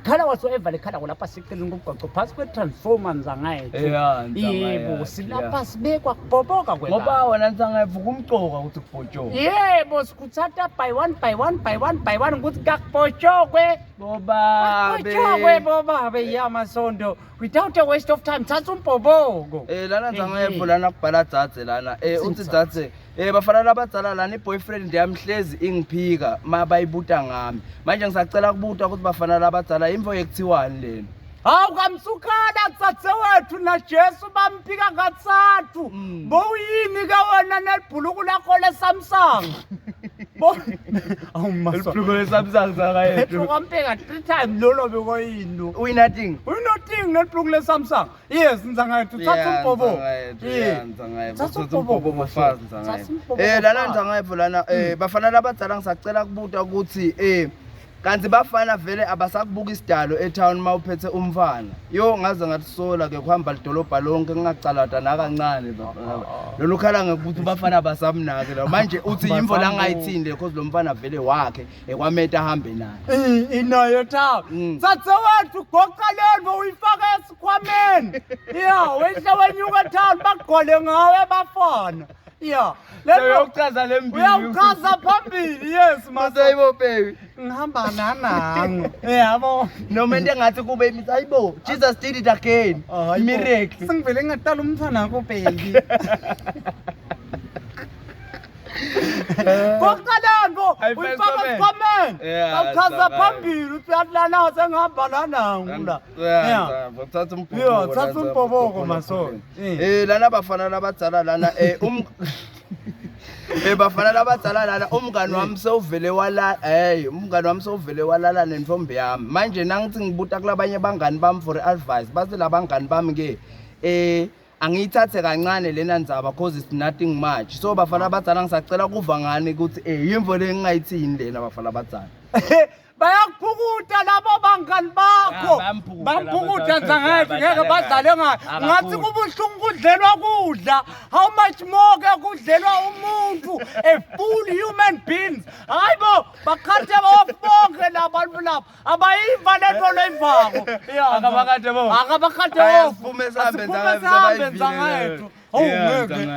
Ikhala whatsoever lekhala kulapha siceleni komgwaqo phasi kwe-transformer nzangayethu. Yeah, nzangayethu, Yebo, silapha sibekwa kubhoboka kwebandla. Ngoba wena nzangayethu kumcoka ukuthi kubhotshokwe. Yebo, sikuthatha by one by one by one by one ukuthi kakubhotshokwe. Bobabe. Kubhotshokwe bobabe ya masondo. Without a waste of time, thatha umbhoboko. Eh lana nzangayethu lana kubhala dzadze lana. Eh uthi dzadze Eh bafana labadzala lana i-boyfriend yami hlezi ingiphika ma bayibuta ngami. Manje ngisacela kubuta ukuthi bafana labadzala imvo yekuthiwani lena. Hawu kamsukhala dzadzewethu naJesu bamphika kathathu. Bowuyini ke wena nelibhuluku lakho leSamsung? Bo Awu maso. Libhuluku leSamsung zakayethu. Wamphika three times lolo bekoyini. Uyi nothing. Uyi nothing nelibhuluku leSamsung. Yes, nzangayethu thatha umbhobo. Yeah, thatha umbhobo ngofazi nzangayethu. Eh lana nzangayethu lana eh bafana labadzala ngisacela kubuta ukuthi eh kanti bafana vele abasakubuka isidalo etown mawuphethe umfana. Yo ngaze ngatisola ke kuhamba lidolobha lonke ngingacalata nakancane bafana. Lolu khala ngekuthi bafana basamnake la. Manje uthi yimvo la ngayithinde because lo mfana vele wakhe ekwameta ahambe naye. Inayo town. Tsatse wethu goqa lento uyifake esikhwameni. Yeah, wehle wenyuka town bagqole ngawe bafana. Yeah. Lento uyachaza lembili. Uyawuchaza phambili, yes mase. Hayibo baby. Ngihamba nanango. Yabo. Noma into engathi kube imithi hayibo Jesus did it again. Miracle. Sengivele ngatala umntwana wakho baby. Kokuqala uyifaka esikhwameni. Awuchaza phambili uthi uyakulala sengihamba lanangu la. Yeah, thatha umbhoboko. Yeah, thatha umbhoboko masono. Eh lana bafana labadzala lana eh um Eh bafana labadzala lana umngani wami sewuvele walala hey umngani wami sewuvele walala nentombi yami. Manje nangithi ngibuta kulabanye bangani bami for advice bathi labangani bami ke eh angiyithathe kancane lena ndzaba cause it's nothing much. So bafana abadzala ngisacela kuva ngani ukuthi eh yimvo le ngingayithini lena bafana abadzala. Bayakuphukuta labo bangani bakho. Bamphukuta nzangathi ngeke badlale ngayo. Ngathi kubuhlungu kudlelwa kudla. How much more ke kudlelwa umuntu a full human beings. Hayibo bakhathe off bonke labantu laba. Abayiva lento leyivako. Akabakade bo. Akabakade off. Asiphume sihambe nzangathi. Oh ngeke.